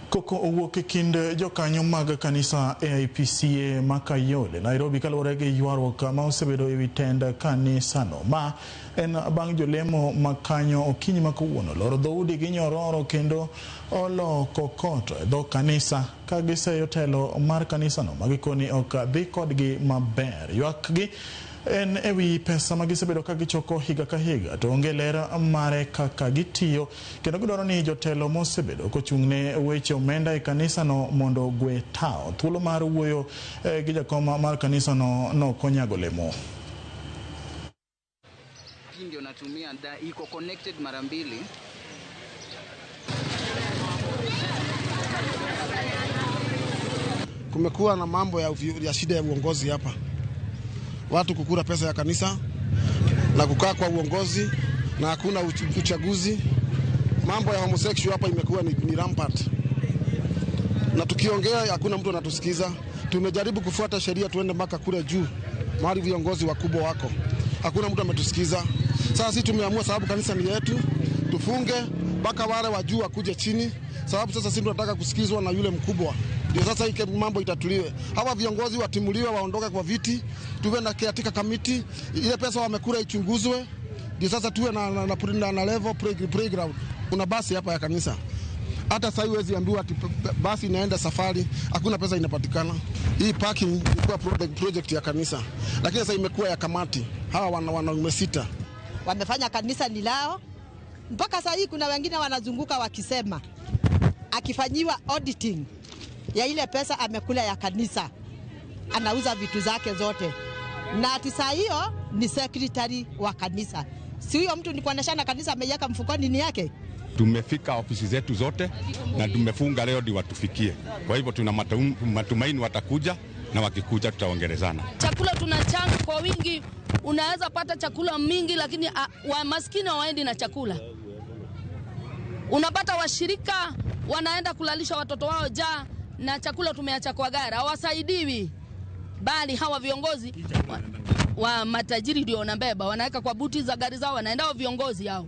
Koko owuok e kind jokanyo mag kanisa AIPCA ma Kayole, Nairobi, kaluwore gi ywaruok ma osebedo e wi tend kanisano. Ma en bang' jolemo ma kanyo okinyi ma kawuono loro dhoudi gi nyororo kendo oloko kot e dho kanisa ka giseyo telo mar kanisano ma gikoni ok dhi kodgi maber. Ywak gi en e wi pesa ma gisebedo ka gichoko higa ka higa to onge ler mare kaka gitiyo, kendo gidwaro ni jotelo mosebedo kochung' ne weche omenda e kanisano mondo ogwe tao. Thuolo mar wuoyo gi jakom mar kanisano nokonyago lemo. Hii ndio natumia da, iko connected mara mbili. Kumekuwa na mambo ya shida ya uongozi hapa, watu kukura pesa ya kanisa na kukaa kwa uongozi na hakuna uchaguzi. Mambo ya homosexual hapa imekuwa ni rampant, na tukiongea hakuna mtu anatusikiza. Tumejaribu kufuata sheria tuende mpaka kule juu mahali viongozi wakubwa wako, hakuna mtu ametusikiza. Sasa sisi tumeamua, sababu kanisa ni yetu, tufunge mpaka wale wa juu wakuje chini, sababu sasa sisi tunataka kusikizwa na yule mkubwa. Ndio sasa hii mambo itatuliwe. Hawa viongozi watimuliwe, waondoke kwa viti, tuwe na katika kamiti, ile pesa wamekula ichunguzwe. Ndio sasa tuwe na level playground. Kuna basi hapa ya kanisa, hata sasa huwezi ambiwa ati basi inaenda safari, hakuna pesa inapatikana. Hii parking ilikuwa project ya kanisa, lakini sasa imekuwa ya kamati. Hawa wanaume sita wamefanya kanisa ni lao. Mpaka sasa hii kuna wengine wanazunguka wakisema akifanyiwa auditing ya ile pesa amekula ya kanisa, anauza vitu zake zote, na ati saa hiyo ni secretary wa kanisa. Si huyo mtu ni kuoneshana kanisa ameiweka mfukoni ni yake. Tumefika ofisi zetu zote na tumefunga leo ndio watufikie. Kwa hivyo tuna matumaini watakuja, na wakikuja tutaongelezana. Chakula tunachanga kwa wingi, unaweza pata chakula mingi, lakini maskini hawaendi na chakula. Unapata washirika wanaenda kulalisha watoto wao njaa na chakula tumeacha kwa gari, hawasaidiwi. Bali hawa viongozi wa matajiri ndio wanabeba, wanaweka kwa buti za gari zao, wanaenda viongozi hao.